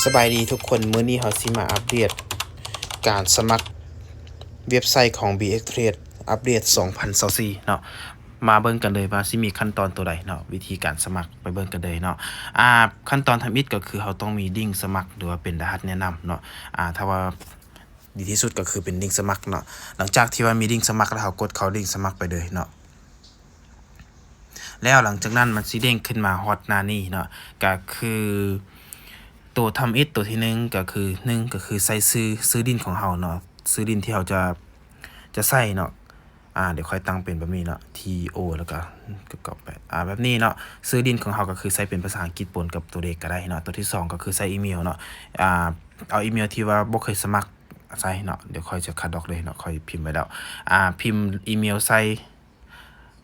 ສະບາຍດີທຸກຄົນ, ມື້ນີ້ເຮົາຊິມາອັບເດດການສະໝັກເວັບໄຊຂອງ ບີເອັກເທຣດ ອັບເດດສອງພັນຊາວສີ່ເນາະ. ມາເບິ່ງກັນເລີຍວ່າຊິມີຂັ້ນຕອນໂຕໃດເນາະ, ວິທີການສະໝັກ ໄປເບິ່ງກັນເລີຍເນາະ. ອ່າ ຂັ້ນຕອນທຳອິດກໍຄືເຮົາຕ້ອງມີລິ້ງສະໝັກ ຫຼືວ່າເປັນລະຫັດແນະນຳເນາະ. ອ່າ ຖ້າວ່າດີທີ່ສຸດກໍຄືເປັນລິ້ງສະໝັກເນາະ. ຫຼັງຈາກທີ່ວ່າມີລິ້ງສະໝັກແລ້ວ ເຮົາກົດເຂົ້າລິ້ງສະໝັກໄປເລີຍເນາະ. ແລ້ວຫຼັງຈາກນັ້ນມັນຊິເດ້ງຂຶ້ນມາຮອດໜ້ານີ້ເນາະ, ກະຄືໂຕທຳອິດໂຕທີໜຶ່ງ ກະຄື ໜຶ່ງ ກະຄືໃສ່ຊື່ ຊື່ດິນຂອງເຮົາເນາະ, ຊື່ດິນທີ່ເຮົາຈະ ຈະໃສ່ເນາະ. ອ່າ ດຽວຂ້ອຍຕັ້ງເປັນແບບນີ້ເນາະ ທີໂອ ແລ້ວກະ ກະກອບໄປ ອ່າ ແບບນີ້ເນາະ. ຊື່ດິນຂອງເຮົາກະຄືໃສ່ເປັນພາສາອັງກິດປົນກັບໂຕເລກກະໄດ້ເນາະ. ໂຕທີສອງ ກະຄືໃສ່ອີເມວເນາະ, ອ່າ ເອົາອີເມວທີ່ວ່າບໍ່ເຄີຍສະໝັກໃສ່ເນາະ. ດຽວຂ້ອຍຈະຄັດອອກເລີຍເນາະ, ຂ້ອຍພິມໄວ້ແລ້ວ. ອ່າ ພິມອີເມວໃສ່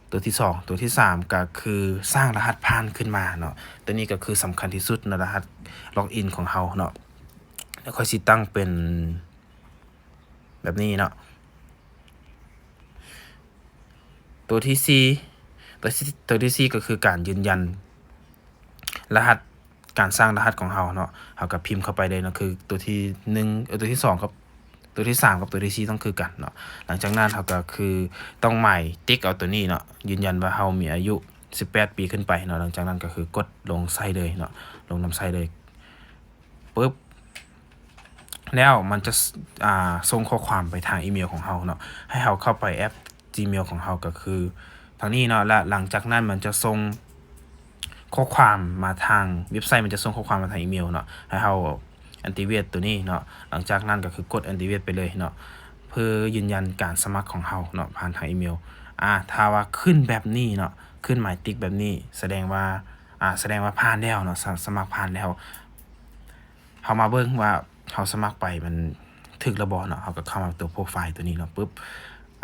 ໂຕທີສອງ. ໂຕທີສາມ ກະຄືສ້າງລະຫັດຜ່ານຂຶ້ນມາເນາະ, ໂຕນີ້ກະຄືສຳຄັນທີ່ສຸດເນາະ, ລະຫັດລັອກອິນຂອງເຮົາເນາະ. ແລ້ວຂ້ອຍຊິຕັ້ງເປັນແບບນີ້ເນາະ. ໂຕທີສີ່ ໂຕທີ ໂຕທີສີ່ ກະຄືການຢືນຢັນລະຫັດ ການສ້າງລະຫັດຂອງເຮົາເນາະ, ເຮົາກະພິມເຂົ້າໄປເລີຍເນາະ, ຄືໂຕທີໜຶ່ງ ເອີ ໂຕທີສອງກັບ ໂຕທີສາມກັບໂຕທີສີ່ຕ້ອງຄືກັນເນາະ. ຫຼັງຈາກນັ້ນເຮົາກະຄືຕ້ອງໝາຍຕິກເອົາໂຕນີ້ເນາະ, ຢືນຢັນວ່າເຮົາມີອາຍຸສິບແປດປີຂຶ້ນໄປເນາະ. ຫຼັງຈາກນັ້ນກະຄືກົດລົງໃສ່ເລີຍເນາະ, ລົງນຳໃສ່ເລີຍ ປຶບ ແລ້ວມັນຈະ ອ່າ ສົ່ງຂໍ້ຄວາມໄປທາງອີເມວຂອງເຮົາເນາະ, ໃຫ້ເຮົາເຂົ້າໄປແອັບຈີເມວຂອງເຮົາ ກະຄືທາງນີ້ເນາະ. ແລະ ຫຼັງຈາກນັ້ນມັນຈະສົ່ງຂໍ້ຄວາມມາທາງເວັບໄຊ, ມັນຈະສົ່ງຂໍ້ຄວາມມາທາງອີເມວເນາະ, ໃຫ້ເຮົາແອັກຕິເວດໂຕນີ້ເນາະ. ຫຼັງຈາກນັ້ນກະຄືກົດແອັກຕິເວດໄປເລີຍເນາະ ເພື່ອຢືນຢັນການສະໝັກຂອງເຮົາເນາະ ຜ່ານທາງອີເມວ. ອ່າ ຖ້າວ່າຂຶ້ນແບບນີ້ເນາະ, ຂຶ້ນໝາຍຕິກແບບນີ້ ສະແດງວ່າ ອ່າ ສະແດງວ່າຜ່ານແລ້ວເນາະ, ສະ ສະໝັກຜ່ານແລ້ວ. ເຮົາມາເບິ່ງວ່າເຮົາສະໝັກໄປມັນຖືກແລ້ວບໍ່ເນາະ. ເຮົາກະເຂົ້າມາໂຕໂປຣໄຟລ໌ໂຕນີ້ເນາະ ປຶບ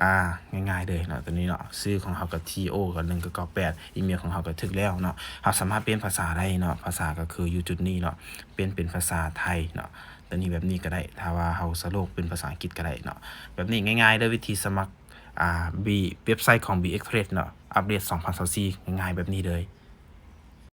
ອ່າ ງ່າຍໆເລີຍເນາະ ໂຕນີ້ເນາະ. ຊື່ຂອງເຮົາກະ ທີໂອ ກະ ໜຶ່ງເກົ້າເກົ້າແປດ, ອີເມວຂອງເຮົາກະຖືກແລ້ວເນາະ. ເຮົາສາມາດປ່ຽນພາສາໄດ້ເນາະ, ພາສາກະຄືຢູ່ຈຸດນີ້ເນາະ, ປ່ຽນເປັນພາສາໄທເນາະ, ໂຕນີ້ແບບນີ້ກະໄດ້. ຖ້າວ່າເຮົາສະໂລກເປັນພາສາອັງກິດກະໄດ້ເນາະ. ແບບນີ້ງ່າຍໆເລີຍ ວິທີສະໝັກ ອ່າ ບີ ເວັບໄຊຂອງ ບີເອັກເທຣດ ເນາະ, ອັບເດດສອງພັນຊາວສີ່ ງ່າຍໆແບບນີ້ເລີຍ.